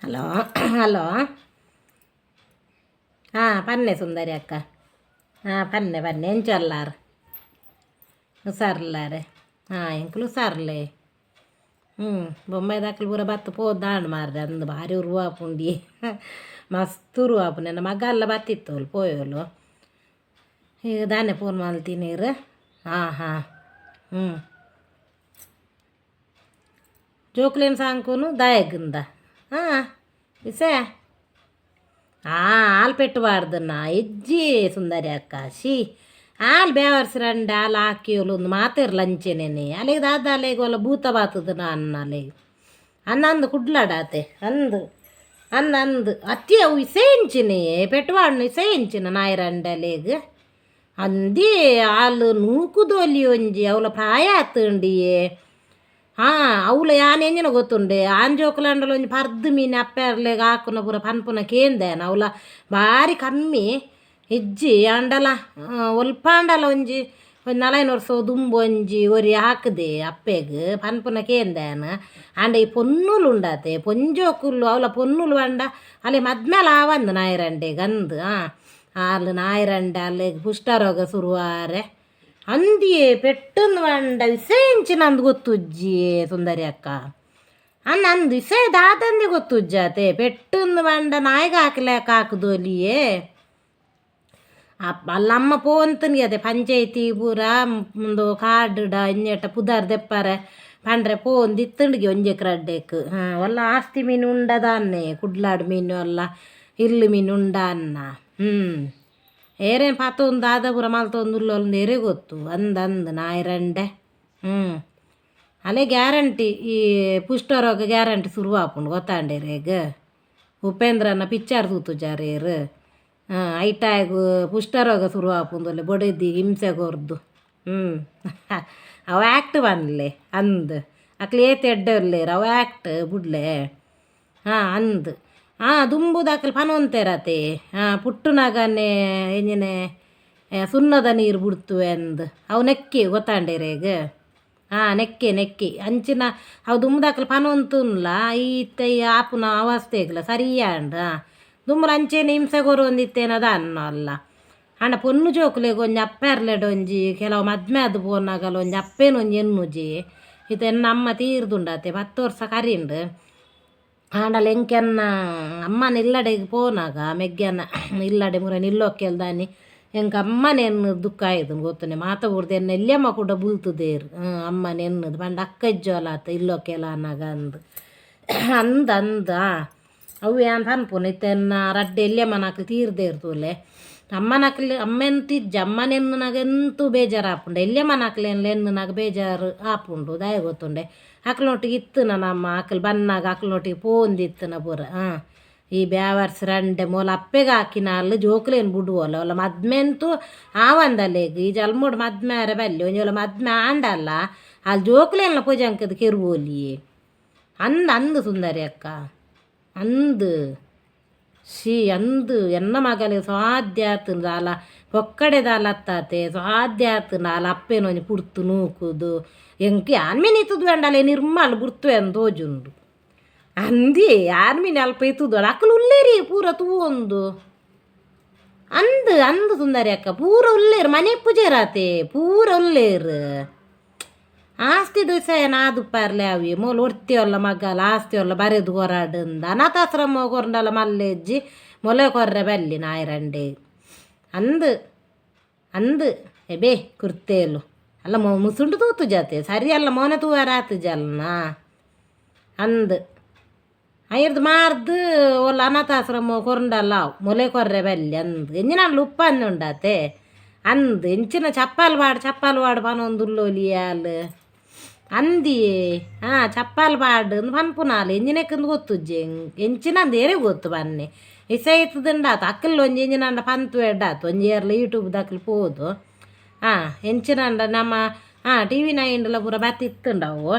Hello hello ಹಾಂ ಪನ್ನೆ ಸುಂದರಿ ಅಕ್ಕ. ಹಾಂ, ಪನ್ನೆ ಪನ್ನೆ. ಎಂಚೊಲ್ಲಾರ್? ಹುಷಾರ್ಲಾರೆ? ಹಾಂ, ಎಂಕ್ಲು ಹುಷಾರ್ಲೆ. ಹ್ಞೂ, ಬೊಂಬೈದಾಕ್ಲು ಪೂರ ಬತ್ತು ಪೋದಾಂಡ್ ಮಾರ್ರೆ. ಅಂದು ಭಾರಿ ಉರುವಾಪುಂಡಿ, ಮಸ್ತ್ ಉರುವಾಪುಂಡು. ನನ್ನ ಮಗ ಎಲ್ಲ ಬತ್ತಿತ್ತೋಲು ಪೋಯೋಲು. ಈಗ ದಾನೆ ಫೋನ್ ಮಲ್ತಿನೀರು? ಹಾಂ ಹಾಂ ಹ್ಞೂ, ಜೋಕ್ಲೇನ್ ಸಾಂಕುನು ದಾಯಗುಂದ. ಹಾಂ, ಇಸೆ ಹಾಲು ಪೆಟ್ಟಬಾರ್ದನ್ನ ಹೆಜ್ಜಿ ಸುಂದರಿ ಅಕ್ಕ. She ಹಾಲು ಬೇವರ್ಸಿ ರಂಡ ಹಾಲು ಹಾಕಿಯೋಲು ಒಂದು ಮಾತೆರ್ಲ ಅಂಚೆನೇನೆ. ಅಲೆಗ್ ದಾದ ಅಲೆಗ್ ಒಲ್ಲ ಭೂತ ಬಾತದ ಅನ್ನ ಅಲೆಗ್ ಅನ್ನ ಅಂದು ಕುಡ್ಲಾಡಾತೆ ಅಂದು ಅಂದ್ ಅಂದ್ ಅತ್ತಿ. ಅವು ಇಸೆ ಇಂಚಿನೆ ಪೆಟ್ಟುವಾಡ್ನು ಇಸೆ ಇಂಚಿನ ನಾಯಿ ರಂಡ ಅಲೆಗ್ ಅಂದಿ. ಹಾಲು ನೂಕುದೊಲಿ ಒಂಜಿ ಅವಲ ಪ್ರಾಯ ಆತುಂಡಿಯೇ. ಹಾಂ, ಅವ್ಲ ಯಾನ್ ಎಂಜಿನ ಗೊತ್ತುಂಡೆ, ಆಂಜೋಕುಲಾಂಡಲ ಒಂಜಿ ಪರ್ದು ಮೀನು ಅಪ್ಪೆರ್ಲೆಗ್ ಹಾಕುನ ಪೂರ ಪನ್ಪುನ ಕೇಂದೇನ. ಅವಲ ಭಾರಿ ಕಮ್ಮಿ ಇಜ್ಜಿ. ಆಂಡಲ ಒಲ್ಪ ಆಂಡಲ ಒಂಜಿ ಒಂಜಿ ನಲೈನ್ ವರ್ಷ ದುಂಬು ಒಂಜಿ ಒರಿ ಹಾಕುದೆ ಅಪ್ಪೆಗ್ ಪನ್ಪುನ ಕೇಂದೇನ. ಆಂಡ ಈ ಪೊನ್ನುಲು ಉಂಡಾತೆ, ಪೊಂಜೋಕುಲು ಅವಲ ಪೊನ್ನುಲು ಪಂಡ ಅಲೆ ಮದ್ಮೆಲ ಆವಂದು ನಾಯಿರಂಡೆಗ್ ಅಂದ್. ಹಾಂ, ಆಲ್ ನಾಯಿರಂಡೆ ಅಲ್ಲೆಗ್ ಕುಷ್ಠರೋಗ ಶುರುವಾರೆ ಅಂದಿಯೇ. ಪೆಟ್ಟುಂದು ಪಂಡ ವಿಸಯ ಅಂದ್ ಗೊತ್ತುಜ್ಜಿ ಸುಂದರಿ ಅಕ್ಕ. ಅನ್ನ ಅಂದ್ ವಿಷಯ ದಾದಂದಿ ಗೊತ್ತುಜ್ಜಾತೆ. ಪೆಟ್ಟುಂದು ಪಂಡ ನಾಯಿಗ್ ಹಾಕಲೆಕ ಹಾಕುದೊಲಿಯೇ. ಅಲ್ಲಮ್ಮ ಪೋಂತುನಿ ಅದೇ ಪಂಚಾಯ್ತಿ ಪೂರ ಉಂದು ಕಾರ್ಡ್ ಇಂಜೆಟ ಪುದರ್ ದೆಪ್ಪರೆ ಪಂಡ್ರೆ ಪೋಂದು ಇತ್ತುಂಡಿಗೆ ಒಂಜೆಕ್ ರಡ್ಡೆಕ್. ಹಾಂ, ಒಲ್ಲ ಆಸ್ತಿ ಮೀನು ಉಂಡದಾನ್ನೆ, ಕುಡ್ಲಾಡ್ ಮೀನು ಅಲ್ಲ ಇಲ್ಲು ಮೀನು ಉಂಡ ಅನ್ನ. ಹ್ಞೂ, ಏರೇನು ಪತೊಂದು ದಾದ ಪೂರ ಮಲ್ತೊಂದು ಉಲ್ಲೊಂದು ಏರೆ ಗೊತ್ತು. ಅಂದ್ ಅಂದ್ ನಾಯಿರಂಡೆ. ಹ್ಞೂ, ಅಲೆ ಗ್ಯಾರಂಟಿ ಈ ಕುಷ್ಠರೋಗ ಗ್ಯಾರಂಟಿ ಶುರುವಾಪುಂಡು ಗೊತ್ತಾಂಡೇರೇಗ್. ಉಪೇಂದ್ರನ ಪಿಕ್ಚರ್ ತೂತುಜಾರೇರು? ಹಾಂ, ಐಟಾಗ್ ಕುಷ್ಠರೋಗ ಶುರುವಾಪುಂಡು ಬೊಡೆದಿ ಹಿಂಸೆ ಕೊರ್ದು. ಹ್ಞೂ, ಅವು ಆ್ಯಕ್ಟ್ ಪನ್ಲೆ ಅಂದ್. ಅಕ್ಲು ಏತ್ ಎಡ್ಡೆ ಉಲ್ಲೇರ್, ಅವು ಆ್ಯಕ್ಟ್ ಬುಡ್ಲೆ. ಹಾಂ, ಅಂದ್. ಹಾಂ, ದುಂಬುದಕ್ಲು ಪನೊಂತೆರತೆ. ಹಾಂ, ಪುಟ್ಟುನಗನೆ ಎಂಜಿನೆ ಸುಣ್ಣದ ನೀರು ಬುಡ್ತುವೆ ಅಂದ್. ಅವು ನೆಕ್ಕಿ ಗೊತ್ತಾಂಡೇರೇಗ್. ಹಾಂ, ನೆಕ್ಕೆ ನೆಕ್ಕಿ ಅಂಚಿನ ಅವು ದುಂಬುದಕ್ಲು ಪನೊಂತುನ್ಲ ಈತ ಈ ಆಪುನ ಅವಸ್ಥೆಗ್ಲ ಸರಿಯಾಂಡ್. ಹಾಂ, ದುಂಬುಲ ಅಂಚೆನೆ ಹಿಂಸೆ ಕೊರೊಂದಿತ್ತೇನದ ಅನ್ನೋ ಅಲ್ಲ. ಆಂಡ ಪೊನ್ನು ಜೋಕುಲೆಗ್ ಒಂಜಿ ಅಪ್ಪೆರ್ಲೆಡ್ ಒಂಜಿ ಕೆಲವು ಮದ್ಮೆ ಆದ್ ಪೋನಗಲ ಒಂಜಿ ಅಪ್ಪೆನ ಒಂಜಿ ಎನ್ನುಜಿ. ಇತ್ತೆ ಎನ್ನ ಅಮ್ಮ ತೀರ್ದುಂಡಾತೆ, 10 ವರ್ಷ ಕರಿಂಡು. ಆಂಡಲ ಎಂಕೆನ್ನ ಅಮ್ಮನ ಇಲ್ಲಡೆಗ್ ಪೋನಾಗ ಮೆಗ್ಯನ ಇಲ್ಲಡೆ ಮುರ ನಿಲ್ಲೊಕ್ಕೆಲ್ದಾನಿ ಎಂಕ್ ಅಮ್ಮನ ಎನ್ನು ದುಃಖ ಆಯ್ತು ಗೊತ್ತುನೆ. ಮಾತ ಬುಡ್ದು ಎನ್ನ ಎಲ್ಯಮ್ಮ ಕೂಡ ಬುಲ್ತುದೇರು. ಅಮ್ಮನ ಎನ್ನುದು ಪಂಡ ಅಕ್ಕ ಇಜ್ಜೋಲಾತ ಇಲ್ಲೊಕ್ಕೆಲ ಅನ್ನಾಗ ಅಂದ್ ಅಂದ್ ಅಂದ್. ಅವು ಯಾನ್ ಪನ್ಪುನು, ಇತ್ತೆ ಎನ್ನ ರಡ್ಡ್ ಎಲ್ಯಮ್ಮನಕ್ಲು ತೀರ್ದೇರ್ ತೂಲೆ. ಅಮ್ಮನಕ್ಲು ಅಮ್ಮೆಂತ ಇಜ್ಜಿ. ಅಮ್ಮನ ಎನ್ನುನಾಗ ಎಂತು ಬೇಜಾರು ಆಪುಂಡು, ಎಲ್ಯಮ್ಮನಕ್ಲೆನ್ಲ ಎನ್ನುನಾಗ ಬೇಜಾರು ಆಪುಂಡು. ದಾಯೆ ಗೊತ್ತುಂಡೆ? ಅಕ್ಲ್ನೊಟ್ಟಿಗೆ ಇತ್ತುನ ನಮ್ಮ ಅಕ್ಲು ಬನ್ನಾಗ ಅಕ್ಲ್ನೊಟ್ಟಿಗೆ ಪೋಂದಿತ್ತುನ ಪೂರ. ಹಾಂ, ಈ ಬ್ಯಾವರ್ಸ್ ರಂಡೆ ಮೂಲ ಅಪ್ಪೆಗೆ ಹಾಕಿನ ಅಲ್ಲ ಜೋಕುಲೇನು ಬುಡುವಲ್ಲ ಅಲ್ಲ. ಮದ್ಮೆಂತೂ ಆವಂದಲೆಗ್ ಈ ಜಲ್ಮೋಡು ಮದ್ಮೆ ಆರೆ ಬಲ್ಲಿ. ಒಂಜಿ ವೇಳೆ ಮದ್ಮೆ ಆಂಡಲ್ಲ ಅಲ್ಲಿ ಜೋಕುಲೇನ್ಲ ಪೂಜಂಕದ ಕೆರುವೋಲಿಯೇ. ಅಂದ್ ಅಂದ್ ಸುಂದರಿ ಅಕ್ಕ, ಅಂದ್. She ಅಂದ್. ಎನ್ನ ಮಗಲೆ ಸಾಧ್ಯ ಆತುಂಡು ದಾಲ ಪೊಕ್ಕಡೆ ದಾಲ ಅತ್ತಾತೆ ಸಾಧ್ಯ ಆತುಂಡು. ಅಲ ಅಪ್ಪೆನ ಒಂಜಿ ಪುಡ್ತು ನೂಕುದು ಎಂಕ್ ಯಾನ್ ಮೀನ್ ಇತ್ತುದು ವೇಂಡಲೆ ನಿರ್ಮಲ್ ಬುಡ್ತುವೆ ಅಂದ್ ತೋಜುಂಡು. ಅಂದಿ ಯಾನ್ ಮೀನ್ ಅಲ್ಪ ಇತ್ತುದು ಅಕುಲು ಉಲ್ಲೇರಿ ಪೂರ ತೂವೊಂದು. ಅಂದ್ ಅಂದ್ ಸುಂದರಿ ಅಕ್ಕ, ಪೂರ ಉಲ್ಲೇರು ಮನೆ ಪೂಜೆರಾತೆ ಪೂರ ಉಲ್ಲೇರು. ಆಸ್ತಿ ದಿವಸ ನಾದುಪ್ಪಾರ್ಲೆ ಅವಿ ಮೂಲು ಒರ್ತಿಯೊಲ್ಲ ಮಗಲ ಆಸ್ತಿ ಒಲ್ಲ ಬರೆದು ಕೊರಾಡುಂದ ಅನಾಥಾಶ್ರಮ ಕೊರಂಡಲ ಮಲ್ಲೆಜ್ಜಿ ಮೊಲೆ ಕೊರ್ರೆ ಬಲ್ಲಿ ನಾಯಿರಂಡೆ. ಅಂದ್ ಅಂದ್. ಎಬೆ ಕುರ್ತೇಲು ಅಲ್ಲ ಮುಸುಂಡು ತೂತು ಜಾತೆ ಸರಿ ಅಲ್ಲ ಮೋನೆ ತೂವಾರ ಆತು ಜಲ್ನ. ಅಂದ್ ಐರ್ದು ಮಾರ್ದು ಒಲ್ಲ ಅನಾಥಾಶ್ರಮ ಕೊರಂಡಲ್ಲ ಅವು ಮೊಲೆ ಕೊರ್ರೆ ಬಲ್ಲಿ ಅಂದ್. ಎಂಜಿನ ಉಪ್ಪಂದು ಉಂಡಾತೆ. ಅಂದ್. ಎಂಚಿನ ಚಪ್ಪಾಲ್ ಪಾಡು ಚಪ್ಪಾಲ್ ಪಾಡು ಪನೊಂದು ಉಲ್ಲೋಲಿ ಅಂದಿಯೇ. ಹಾಂ, ಚಪ್ಪಾಲ್ ಪಾಡು ಅಂದ್ ಪನ್ಪುನಾಲ್. ಎಂಜಿನೆಕ್ಕಂದು ಗೊತ್ತುಜ್ಜಿ, ಎಂಚಿನಂದು ಏರೆ ಗೊತ್ತು ಪನ್ನೆ. ಇಸೆ ಇತ್ತುದುಂಡಾತು ಅಕ್ಕಲ್ ಒಂಜಿ ಎಂಜಿನಂಡ ಪಂತು ಎಡ್ಡಾತು ಒಂಜಿ ಏರ್ಲ ಯೂಟ್ಯೂಬ್ ದಕ್ಲು ಪೋದು. ಹಾಂ, ಎಂಚಿನಂಡ ನಮ್ಮ ಹಾಂ ಟಿವಿ ನೈನ್ಡ್ಲ ಪೂರ ಬತ್ತಿತ್ತುಂಡವು.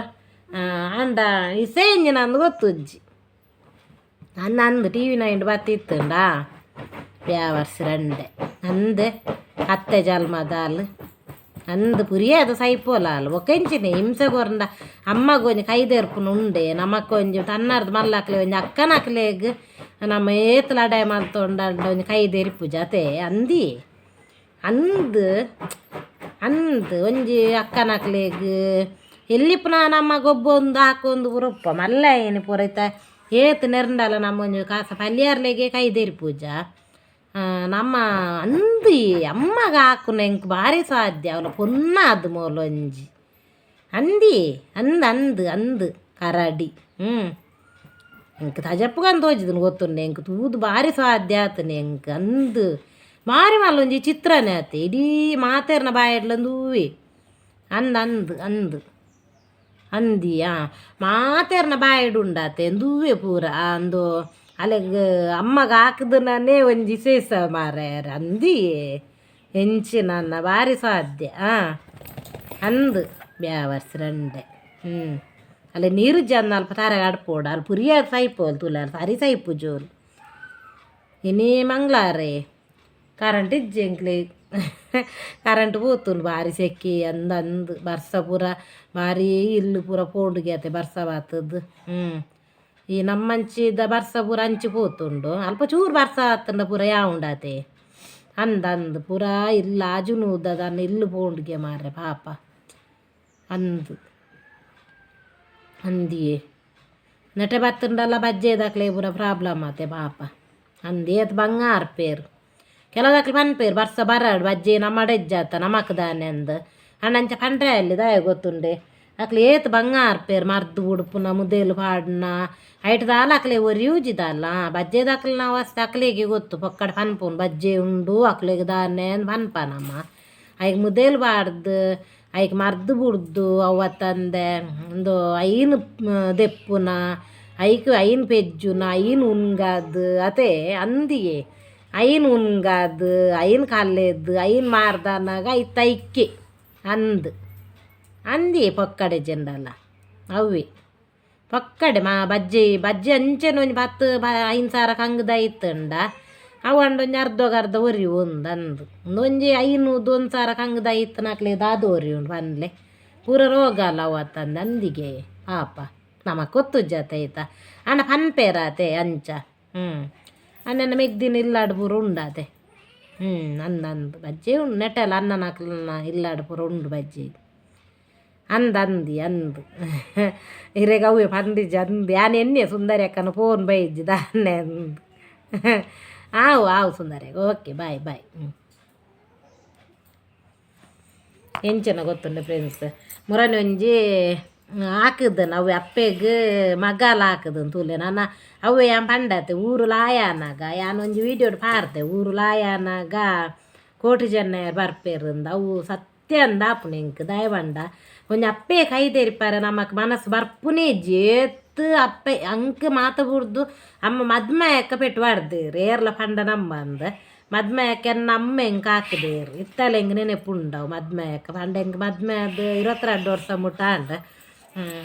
ಆಂಡ ಇಸೆ ಎಂಜಿನಂದು ಗೊತ್ತುಜ್ಜಿ. ಅಂದ್ ಅಂದ್ ಟಿವಿ ನೈನ್ಡ್ ಬತ್ತಿತ್ತುಂಡ ಬ್ಯಾವರ್ಸ್ ರಂಡೆ ಅಂದೆ. ಅತ್ತೆ ಜಲ್ಮದಾಲ್. ಅಂದ್ ಪುರಿಯಾದ ಸೈಪೋಲ ಅಲ್ಲ ಬೊಕೆಂಚಿನೆ ಹಿಂಸೆ ಕೊರಂಡ ಅಮ್ಮಗ್ ಒಂಜಿ ಕೈ ದೆರ್ಪುನ ಉಂಡೆ ನಮಕ್ ಒಂಜಿ ತನ್ನರ್ದ್ ಮಲ್ಲಕ್ಲೆ ಒಂಜಿ ಅಕ್ಕನಕ್ಲೆಗ್ ನಮ್ಮ ಏತ್ ಲಡಾಯಿ ಮಲ್ತೊಂಡ ಒಂಜಿ ಕೈ ದೆರ್ಪುಜ ಅತೆ ಅಂದಿ ಅಂದ್ ಅಂದ್ ಒಂಜಿ ಅಕ್ಕನಕ್ಲೆಗ್ ಎಲ್ಲಿಪುನ ನಮ್ಮ ಗೊಬ್ಬೊಂದು ಹಾಕೊಂದು ಪೂರ ಉಪ್ಪ ಮಲ್ಲ ಏನಿ ಪೂರ ಇತ್ತ ಏತ್ ನೆರಂಡಲ ನಮ್ಮ ಒಂಜಿ ಕಾಸ ಪಲ್ಯಾರ್ಲೆಗೆ ಕೈ ದೆರ್ಪುಜ ನಮ್ಮ ಅಂದು ಅಮ್ಮಗ ಹಾಕುನ ಎಂಕ್ ಬಾರಿ ಸಾಧ್ಯ ಅವಲ ಪೊನ್ನಾದ್ ಮೂಲೊಂಜಿ ಅಂದಿ ಅಂದ್ ಅಂದ್ ಅಂದ್ ಕರಡಿ ಎಂಕ್ ತಜಪ್ಪುಗಂದ್ ತೋಜಿದನು ಗೊತ್ತುಂಡೆ ಎಂಕ್ ತೂದು ಬಾರಿ ಸಾಧ್ಯ ಆತನೆ ಎಂಕ್ ಅಂದ್ ಬಾರಿ ಮಲ್ಲೊಂಜಿ ಚಿತ್ರನೇ ಆತೆ ಇಡೀ ಮಾತೆರ್ನ ಬಾಯಿಡ್ಲಂದು ಹೂವೆ ಅಂದ್ ಅಂದ್ ಅಂದ್ ಅಂದಿಯಾ ಮಾತೆರ್ನ ಬಾಯಿಡ್ ಉಂಡಾತೆ ಅಂದುವೆ ಪೂರ ಅಂದು ಅಲೆಗ್ ಅಮ್ಮಗ ಹಾಕುದನೇ ಒಂಜಿ ವಿಶೇಷ ಮಾರ್ರೆ ಅಂದಿಯೇ ಎಂಚಿನ ಬಾರಿ ಸಾಧ್ಯ ಅಂದ್ ಬ್ಯಾವರ್ಸ್ ರಂಡೆ ಅಲ್ಲ ನೀರು ಜನ ಅಲ್ಪ ತರೆ ಅಡ್ಪೋಡು ಅಲ್ಲಿ ಪುರಿಯ ಸೈಪೋಲ್ ತುಲಾರ್ ಸರಿ ಸೈಪು ಜೋಲು ಇನಿ ಮಂಗ್ಲಾರೆ ಕರೆಂಟ್ ಇಜ್ಜಿ ಎಂಕ್ಲೆ ಕರೆಂಟ್ ಪೋತುಂಡು ಬಾರಿ ಸೆಕೆ ಅಂದ್ ಅಂದ್ ಬರ್ಸ ಪೂರ ಬಾರಿ ಇಲ್ಲು ಪೂರ ಪೋಂಡುಗೆ ಅತೆ ಬರ್ಸ ಬಾತದ್ದು ಈ ನಮ್ಮಂಚಿದ ಬರ್ಸ ಪೂರ ಅಂಚಿ ಪೋತುಂಡು ಅಲ್ಪ ಚೂರು ಬರ್ಸ ಆತಂಡ ಪೂರ ಯಾವುಂಡಾತೆ ಅಂದ್ ಅಂದ್ ಪೂರ ಇಲ್ಲು ಆಜುನೂದ ದಾನ್ನ ಇಲ್ಲು ಪೋಂಡುಗೆ ಮಾರ್ರೆ ಪಾಪ ಅಂದ್ ಅಂದಿಯೇ ನೆಟೆ ಬತ್ತುಂಡಲ ಬಜ್ಜೆದಕ್ಲೆ ಪೂರ ಪ್ರಾಬ್ಲಮ್ ಆತೆ ಪಾಪ ಅಂದ್ ಏತ್ ಬಂಗಾರ ಪೇರು ಕೆಲದಕ್ಲು ಪನ್ಪೇರು ಬರ್ಸ ಬರಾಡ್ ಬಜ್ಜೆ ನಮ್ಮಡೆಜ್ಜಾತ ನಮಕ್ ದಾನೆ ಅಂದ್ ಅಂಡ ಅಂಚ ಪಂಡ್ರೆ ಅಲ್ಲಿ ದಾಯ ಗೊತ್ತುಂಡೆ ಅಕ್ಲು ಏತ್ ಬಂಗಾರ ಪೇರು ಮರ್ದ್ ಉಡುಪುನ ಮುದೇಲು ಪಾಡ್ನ ಐಟ್ ದಾಲ ಅಕ್ಲೆ ಒರಿಯೂಜಿ ದಾಲ ಬಜ್ಜೆದಕ್ಲು ನಾವು ಅಸ್ತೆ ಅಕ್ಲೆಗೆ ಗೊತ್ತು ಪೊಕ್ಕಡೆ ಪನ್ಪುನು ಬಜ್ಜೆ ಉಂಡು ಅಕ್ಲೆಗ್ ದಾನೆ ಅಂದ್ ಪನ್ಪ ನಮ್ಮ ಐಕ್ ಮುದೇಲು ಪಾಡ್ದು ಐಕ್ ಮರ್ದ್ ಬುಡ್ದು ಅವ್ವತ್ತಂದೆ ಉಂದು ಐನ್ ದೆಪ್ಪುನ ಐಕ್ ಐನ್ ಪೆಜ್ಜುನ ಐನ್ ಉನ್ಗಾದ್ ಅತೆ ಅಂದಿಯೇ ಐನ್ ಉನ್ಗಾದ್ ಐನ್ ಕಲ್ಲೆದ್ ಐನ್ ಮಾರ್ದನಾಗ ಐತ ಐಕ್ಕೆ ಅಂದ್ ಅಂದಿ ಪೊಕ್ಕಡೆ ಜೆಂಡಲ ಅವ್ವೆ ಪೊಕ್ಕಡೆ ಮಾ ಬಜ್ಜೆ ಬಜ್ಜೆ ಅಂಚೆನೆ ಒಂಜಿ ಪತ್ತು ಐನ್ ಸಾರ ಕಂಗ್ದ ಇತ್ತುಂಡ ಅವು ಅಂಡ ಒಂಜಿ ಅರ್ಧಗ್ ಅರ್ಧ ಒರಿ ಉಂದು ಅಂದ್ ಒಂಜಿ ಐನೂದು ಒಂದು ಸಾರ ಕಂಗ್ದ ಇತ್ತನಕ್ಲೆ ದಾದ ಒರಿ ಉಂಡು ಪನ್ಲೆ ಪೂರ ರೋಗ ಅಲ್ಲ ಅವು ಅತ್ತಂದು ಅಂದಿಗೆ ಪಾಪ ನಮಕ್ ಗೊತ್ತುಜ್ಜಾತ ಐತ ಆಂಡ ಪನ್ಪೇರಾತೆ ಅಂಚ ಅನ್ನನ ಮೆಗ್ದಿನ ಇಲ್ಲಾಡ್ ಪೂರ ಉಂಡಾತೆ ಅಂದ್ ಅಂದ್ ಬಜ್ಜೆ ಉಂಡು ನೆಟಲ ಅಣ್ಣನಕ್ಲೆನ ಇಲ್ಲಾಡ್ ಪೂರ ಉಂಡು ಬಜ್ಜೆ ಅಂದ್ ಅಂದಿ ಅಂದ್ ಇರೆಗ್ ಅವ್ವೆ ಪಂಡಿಜಿ ಅಂದ್ ಯಾನ್ ಎನ್ನೆ ಸುಂದರಿ ಅಕ್ಕನ ಫೋನ್ ಬೈಜಿ ದಾನ್ನೆ ಅಂದ್ ಆವು ಆವು ಸುಂದರಿ ಓಕೆ ಬಾಯ್ ಬಾಯ್. ಎಂಚನ ಗೊತ್ತುಂಡು ಫ್ರೆಂಡ್ಸ್ ಮುರನಿ ಒಂಜಿ ಹಾಕುದನ್ ಅವೆ ಅಪ್ಪೆಗ್ ಮಗಾಲ ಹಾಕುದನ್ ತೂಲೆ ನನ ಅವ್ವೆ ಯಾನ್ ಪಂಡತೆ ಊರು ಲಾಯಾನಾಗ ಯಾನ್ ಒಂಜಿ ವೀಡಿಯೋಡ್ ಪಾರ್ದೆ ಊರು ಲಾಯಾನಾಗ ಕೋಟಿ ಜನ ಬರ್ಪೇರಿಂದ್ ಅವು ಸತ್ಯ ಅಂದ್ ಆಪುಂಡು ಎಂಕ್ ದಾಯೆ ಪಂಡ ಒಂಜಿ ಅಪ್ಪೆ ಕೈ ತೆರಿಪಾರೆ ನಮಕ್ ಮನಸ್ಸು ಬರ್ಪುನೇ ಇಜ್ಜಿ ಏತ್ ಅಪ್ಪೆ ಅಂಕ್ ಮಾತ ಬುಡ್ದು ಅಮ್ಮ ಮದ್ಮೆ ಆಯಕ್ಕ ಪೆಟ್ಟು ಪಾಡ್ದೆರ್ ಏರ್ಲ ಪಂಡ ನಮ್ಮಂದ್ ಮದ್ಮೆ ಆಯಕ್ಕ ಎನ್ನ ಅಮ್ಮೆ ಎಂಕ್ ಹಾಕುದೇರ್ ಇತ್ತಲ ಎಂಕ್ ನೆನೆಪುಂಡವು ಮದ್ಮೆ ಆಯಕ್ಕ ಪಂಡ ಎಂಕ್ ಮದ್ಮೆ ಆದ್ 22 ವರ್ಷ ಮುಟ ಆಂಡ್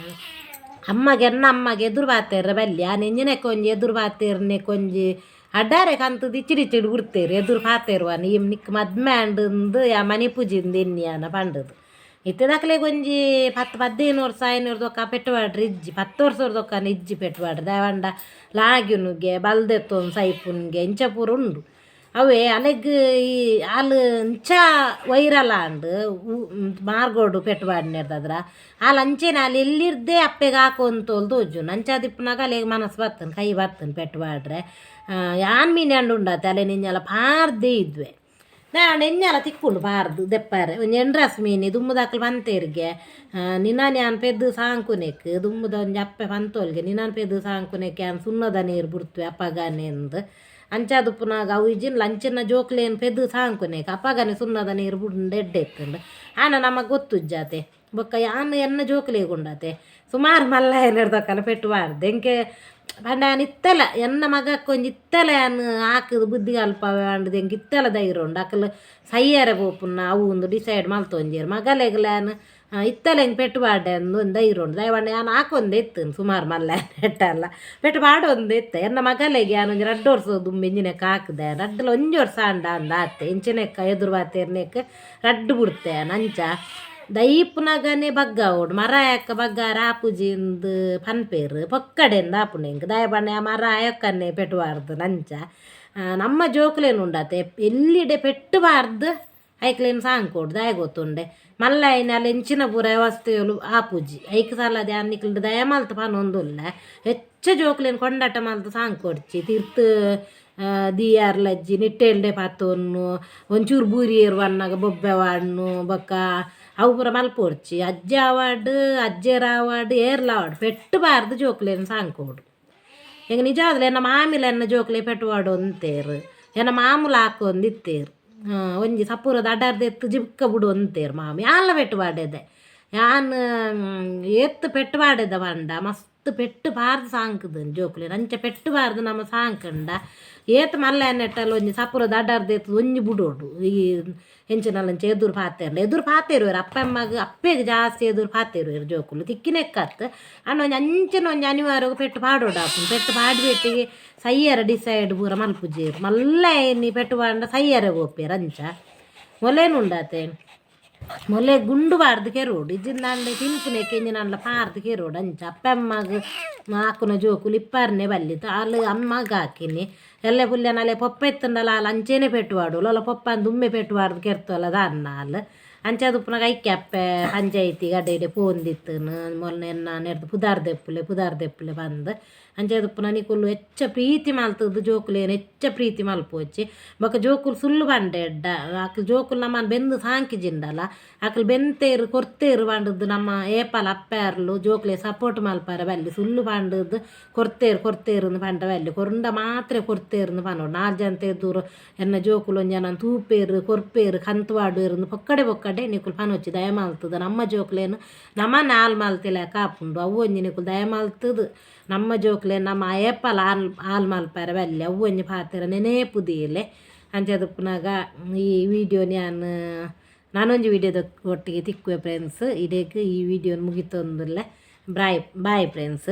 ಅಮ್ಮಗೆ ಎನ್ನ ಅಮ್ಮಗೆ ಎದುರು ಪಾತೆರ್ರೆ ಬಲ್ಲಿ ಆನ್ ಎಂಜಿನಕ್ಕೆ ಒಂಜಿ ಎದುರು ಪಾತೆರ್ನೆಕ್ ಒಂಜಿ ಅಡ್ಡಾರೆ ಕಂತುದು ಇಚ್ಚಿಡಿ ಇಚ್ಚಿಡಿ ಬುಡ್ತೇರು ಎದುರು ಪಾತೆರುವನ ಈ ನಿಕ್ ಮದ್ಮೆ ಆಂಡ್ ಯಾ ಮನಿಪುಜಿಂದ್ ಎನ್ನಿಯಾನ ಪಂಡುದು ಇತ್ತೆದಕ್ಲೆಗ್ ಒಂಜಿ 10 15 ವರ್ಷ ಆಯಿನರ್ದೊಕ್ಕ ಪೆಟ್ಟು ಪಾಡ್ರೆ ಇಜ್ಜಿ 10 ವರ್ಷದೊಕ್ಕನ ಇಜ್ಜಿ ಪೆಟ್ಟು ಪಾಡ್ರೆ ದಾಯೆ ಪಂಡ ಲಾಗ್ಯುನುಗೆ ಬಲ್ದೆತ್ತೊಂದು ಸೈಪುನ್ಗೆ ಇಂಚ ಪೂರ ಉಂಡು ಅವೇ ಅಲೆಗ್ ಈ ಆಲ್ ಇಂಚ ವೈರಲ್ ಆಂಡ್ ಮಾರ್ಗೋಡು ಪೆಟ್ಟು ಪಾಡ್ನೆರ್ದಾದ್ರ ಆಲ್ ಅಂಚೆನೆ ಆಲ್ ಎಲ್ಲಿರ್ದೇ ಅಪ್ಪೆಗ್ ಹಾಕೊಂತೋಲ್ ತೋಜುಂಡು ಅಂಚಾದಿಪ್ಪುನಗ ಅಲೆಗ್ ಮನಸ್ಸು ಬತ್ತುಂಡು ಕೈ ಬತ್ತುಂಡು ಪೆಟ್ಟು ಪಾಡ್ರೆ ಯಾನ್ ಮೀನ್ಯಾಂಡ ಉಂಡಾತೆ ಅಲೆನ್ ಎಂಜಲ ಪಾರ್ದೇ ಇದ್ವೆ ದಾಯೆ ಎಂಜಲ ತಿಕ್ಕುಂಡು ಪಾರ್ದು ದೆಪ್ಪರೆ ಒಂಜಿ ಎಂಡ್ರಸ್ ಮೀನಿ ದುಂಬುದಕ್ಲು ಪಂತೇರ್ಗೆ ನಿನಾನ್ ಯಾನ್ ಪೆದ್ದು ಸಾಂಕುನೆಕ್ ದುಂಬುದ ಒಂಜಿ ಅಪ್ಪೆ ಪಂತೋಲ್ಗೆ ನಿನಾನ್ ಪೆದ್ದು ಸಾಂಕುನೆಕ್ ಯಾನ್ ಸುಣ್ಣದ ನೀರು ಬುಡ್ತುವೆ ಅಪ್ಪಗಾನೆ ಅಂದ್ ಅಂಚಾದುಪ್ಪುನಾಗ ಅವು ಇಜ್ಜಿನ್ಲ ಅಂಚಿನ ಜೋಕ್ಲೇನ್ ಪೆದ್ದು ಸಾಂಕುನೆಕ್ ಅಪ್ಪಗನೆ ಸುಣ್ಣದ ನೀರು ಬುಡ್ಂಡ ಎಡ್ಡೆ ಇತ್ತುಂಡು ಆಂಡ ನಮಕ್ ಗೊತ್ತುಜ್ಜಾತೆ ಬೊಕ್ಕ ಯಾನ್ ಎನ್ನ ಜೋಕ್ಲೆಗ್ ಉಂಡಾತೆ ಸುಮಾರು ಮಲ್ಲ ಏನಿರ್ದಕ್ಕಲ್ಲ ಪೆಟ್ಟು ಪಾಡ್ದೆ ಎಂಕೆ ಪಂಡ ಯಾನ್ ಇತ್ತಲ ಎನ್ನ ಮಗಕ್ ಒಂಜಿ ಇತ್ತಲ ಯಾನ್ ಆಕುದು ಬುದ್ಧಿ ಕಲ್ಪಾವೆ ಪಂಡುದು ಎಂಕ್ ಇತ್ತಲ ಧೈರ್ಯ ಉಂಡು ಅಕುಲು ಸೈಯರೆ ಪೋಪುನ ಅವು ಉಂದು ಡಿಸೈಡ್ ಮಲ್ತೊಂಜೆರ್ ಮಗಲೆಗ್ಲ ಯಾನ್ ಇತ್ತಲೆಂಗ್ ಪೆಟ್ಟು ಪಾಡ್ಡೆ ಅಂದ್ ಧೈರ್ಯ ಉಂಡು. ದಯವಂಡ ಯಾನ್ ಆಕೊಂದೆ ಇತ್ತು ಸುಮಾರು ಮಲ್ಲ ನೆಟ್ಟಲ್ಲ ಪೆಟ್ಟು ಪಾಡೊಂದು ಇತ್ತೆ. ಎನ್ನ ಮಗಲೆಗೆ ಯಾನ್ ಒಂಜಿ ರಡ್ಡ್ ವರ್ಷ ದುಂಬು ಇಂಜಿನೆಕ್ ಹಾಕ್ದೆ, ರಡ್ಡಲ ಒಂಜಿ ವರ್ಷ ಆಂಡ ಅಂದ ಆತೆ ಇಂಚಿನೆಕ್ಕ ಎದುರು ಪಾತೆರ್ನೆಕ್ ರಡ್ಡ್ ಬುಡ್ತೆ. ಅಂಚ ದೈಪುನಗನೆ ಬಗ್ಗಾವೊಡು, ಮರ ಯಾಕ ಬಗ್ಗಾರ ಆಪುಜಿಂದ್ ಪನ್ಪೇರು ಪೊಕ್ಕಡೆಂದು ಆಪುಂಡು ಎಂಕ್. ದಾಯೆ ಪಂಡ ಆ ಮರ ಆಯೊಕ್ಕನೆ ಪೆಟ್ಟು ಪಾಡ್ದು. ಅಂಚ ನಮ್ಮ ಜೋಕುಲೇನು ಉಂಡತೆ ಎಲ್ಲಿಡೆ ಪೆಟ್ಟು ಪಾಡ್ದು ಐಕ್ಲೇನ್ ಸಾಂಕೋಡು. ದಾಯೆ ಗೊತ್ತುಂಡೆ ಮಲ್ಲ ಐನಾಲ್ ಎಂಚಿನ ಪೂರ ವ್ಯವಸ್ಥೆಲು ಆಪುಜಿ. ಐಕ್ ಸಲದ ಯಾನ್ ನಿಕ್ಲೆಡ ದಯ ಮಲ್ತ್ ಪನೊಂದುಲ್ಲೆ, ಹೆಚ್ಚ ಜೋಕುಲೆನ್ ಕೊಂಡಾಟ ಮಲ್ತ್ ಸಾಂಕೊಡ್ಚಿ. ತಿರ್ತ್ ದಿಯಾರ್ಲಜ್ಜಿ ನಿಟ್ಟೆಲ್ಡೆ ಪತ್ತೊನ್ನು ಒಂಚೂರು ಬೂರಿಯೇರು ಬನ್ನಗ ಬೊಬ್ಬೆ ವಾಡ್ನು ಬೊಕ್ಕ ಅವು ಪೂರ ಮಲ್ಪೊಡ್ಚಿ. ಅಜ್ಜೆ ಆವಡ್ ಅಜ್ಜೆರ್ ಆವಡ್ ಏರ್ಲ ಆವಡ್ ಪೆಟ್ಟು ಪಾರ್ದು ಜೋಕುಲೆನ್ ಸಾಂಕೋಡು. ಎಂಕ್ ನಿಜವಾದ್ಲ ಎನ್ನ ಮಾಮಿಲ ಎನ್ನ ಜೋಕುಲೆ ಪೆಟ್ಟು ಪಾಡೊಂತೇರು, ಎನ್ನ ಮಾಮುಲ ಹಾಕೊಂದಿತ್ತೇರು. ಒಂಜಿ ಸಪೂರದ ಅಡರ್ದೆತ್ತು ಜಿಬ್ಕ ಬುಡು ಅಂತೇರು ಮಾಮಿ. ಯಾನ್ಲ ಪೆಟ್ಟು ಪಾಡೆದೆ, ಯಾನ್ ಏತ್ ಪೆಟ್ಟು ಪಾಡೆದ ಪಂಡ ಮಸ್ತ್ ಪೆಟ್ಟು ಪಾರ್ದು ಸಾಂಕುದು ಜೋಕುಲೆನ್. ಅಂಚ ಪೆಟ್ಟು ಪಾರ್ದು ನಮ ಸಾಂಕಂಡ ಏತ್ ಮಲ್ಲ ನೆಟ್ಟಲ್ ಒಂಜಿ ಸಪುರದ ಅಡರ್ದೆತ್ತು ಒಂಜಿ ಬುಡೋಡು. ಈ ಎಂಚಿನಲ್ಲಂಚ ಎದುರು ಪಾತೆರ್ಂಡ ಎದುರು ಪಾತೆರುವೆರ್ ಅಪ್ಪ ಅಮ್ಮಗ್, ಅಪ್ಪೆಗ್ ಜಾಸ್ತಿ ಎದುರು ಪಾತೆರುವೆರ್ ಜೋಕುಲು ತಿಕ್ಕಿನೆಕ್ಕತ್. ಆಂಡ ಒಂಜಿ ಅಂಚಿನ ಒಂಜಿ ಅನಿವಾರ್ಯಗ್ ಪೆಟ್ಟು ಪಾಡೋಡು ಆಪುಂಡು. ಪೆಟ್ಟು ಪಾಡ್ಬೆಟ್ಟಿಗೆ ಸಯ್ಯರ ಡಿಸೈಡ್ ಪೂರ ಮಲ್ಪುಜೆರ್. ಮಲ್ಲ ಇನಿ ಪೆಟ್ಟು ಪಾಡ್ಂಡ ಸಯ್ಯರೆ ಪೋಪೆರ್. ಅಂಚ ಮೊಲೇನು ಉಂಡತೆ ಮೊಲೆ ಗುಂಡು ಪಾಡ್ದು ಕೆರೋಡು, ಇಜ್ಜಿಂದಾಂಡ ತಿನ್ಪುನೆಕ್ ಎಂಚಿನಾಂಡಲ ಪಾರ್ದು ಕೆರೋಡು. ಅಂಚ ಅಪ್ಪೆ ಅಮ್ಮಗ್ ಆಕುನ ಜೋಕುಲು ಇಪ್ಪಾರ್ನೆ ಬಲ್ಲಿತ್ತು ಆಲ್ ಅಮ್ಮಗ್ ಹಾಕಿನಿ ಎಲ್ಲೆ ಪುಲ್ಯನಲೆ ಪೊಪ್ಪ ಇತ್ತುಂಡಲ ಆಲ್ ಅಂಚೆನೆ ಪೆಟ್ಟು ಪಾಡೋಲು. ಅಲ್ಲ ಪೊಪ್ಪನ್ ದುಮ್ಮೆ ಪೆಟ್ಟು ಪಾಡ್ದು ಕೆರ್ತೋಲ ದಾನ್ನ ಆಲ್. ಅಂಚಾದ್ ಉಪ್ಪುನಗ ಐಕೆ ಅಪ್ಪೆ ಪಂಚಾಯ್ತಿ ಅಡೆ ಇಡೆ ಪೋಂದಿತ್ತುನು ಮೊನ್ನೆ ಎನ್ನ ನೆರ್ದ್ ಪುದಾರ್ ದೆಪ್ಪುಲೆ ಪುದಾರ್ ದೆಪ್ಪುಲೆ ಪಂದ್. ಅಂಚಾದ್ ಉಪ್ಪುನ ನಿಕುಲು ಹೆಚ್ಚ ಪ್ರೀತಿ ಮಲ್ತುದು ಜೋಕುಲೇನ್ ಹೆಚ್ಚ ಪ್ರೀತಿ ಮಲ್ಪೊಚ್ಚಿ. ಬೊಕ ಜೋಕುಲು ಸುಳ್ಳು ಪಂಡೆಡ್ಡ ಅಕ್ಲು ಜೋಕುಲು ನಮ್ಮನ್ ಬೆಂದು ಸಾಂಕಿಜಿಂಡಲ ಅಕ್ಲು ಬೆಂತೇರು ಕೊರ್ತೇರು ಪಂಡುದು ನಮ್ಮ ಏಪಲ ಅಪ್ಪೆರ್ಲು ಜೋಕುಲೆ ಸಪೋರ್ಟ್ ಮಲ್ಪರೆ ಬಲ್ಲಿ. ಸುಳ್ಳು ಪಂಡುದು ಕೊರ್ತೇರು ಕೊರ್ತೇರುಂದು ಪಂಡ ಬಲ್ಲಿ, ಕೊರುಂಡ ಮಾತ್ರ ಕೊರ್ತೇರುಂದು ಪನೊಡು. ನಾಲ್ ಜನತ ಎದುರು ಎನ್ನ ಜೋಕುಲು ಒಂಜಿ ಎನನ್ ತೂಪೇರು ಕೊರ್ಪೇರು ಕಂತು ಪಾಡುವೆರುಂದು ಪೊಕ್ಕಡೆ ಪೊಕ್ಕಡೆ ನಿಕುಲು ಪನೊಚ್ಚಿ. ದಯ ಮಲ್ತುದು ನಮ್ಮ ಜೋಕುಲೇನ್ ನಮ ನಾಲ್ ಮಲ್ತಿಲೆಕ ಆಪುಂಡು. ಅವು ಒಂಜಿ ನಿಕುಲು ದಯ ಮಲ್ತುದು ನಮ್ಮ ಜೋಕುಲೇನ್ ನಮ್ಮ ಏಪಲ ಆಲ್ ಆಲ್ ಮಲ್ಪರೆ ಬಲ್ಲಿ. ಅವು ಒಂಜಿ ಪಾತೆರ ನೆನೇಪು ದೀಲೆ. ಅಂಚಾದ್ ಉಪ್ಪುನಗ ಈ ವಿಡಿಯೋನ್ ಯಾನ್ ನಾನೊಂಜಿ ವಿಡಿಯೋದ ಒಟ್ಟಿಗೆ ತಿಕ್ಕುವೆ ಫ್ರೆಂಡ್ಸ್. ಇಡೇಕ್ ಈ ವಿಡಿಯೋನ್ ಮುಗಿತೊಂದುಲ್ಲೆ. Bye bye friends.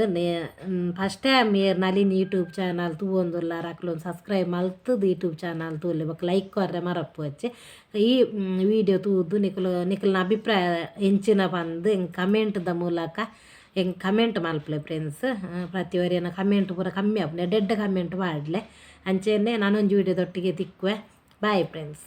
First time ಏರ್ ನಳಿನಿ ಯೂಟ್ಯೂಬ್ ಚಾನಲ್ ತೂವೊಂದುಲ್ಲಾರ ಅಕ್ಲೊಂದು ಸಬ್ಸ್ಕ್ರೈಬ್ ಮಲ್ತುದು ಯೂಟ್ಯೂಬ್ ಚಾನಲ್ ತೂಲೆ, ಬೊಕ ಲೈಕ್ ಕೊರ್ರೆ ಮರಪೊಚ್ಚಿ. ಈ ವಿಡಿಯೋ ತೂದು ನಿಕುಲು ನಿಕಲ್ನ ಅಭಿಪ್ರಾಯ ಎಂಚಿನ ಪಂದ್ ಎಂಕ್ ಕಮೆಂಟ್ದ ಮೂಲಕ ಎಂಕ್ ಕಮೆಂಟ್ ಮಲ್ಪುಲೆ ಫ್ರೆಂಡ್ಸ್. ಪ್ರತಿಯೊರಿಯನ ಕಮೆಂಟ್ ಪೂರ ಕಮ್ಮಿ ಆಪುಂಡು, ಎಡ್ಡೆ ಎಡ್ಡೆ ಕಮೆಂಟ್ ಪಾಡ್ಲೆ. ಅಂಚೆನೆ ನಾನೊಂಜಿ ವಿಡಿಯೋದೊಟ್ಟಿಗೆ ತಿಕ್ಕುವೆ. Bye friends.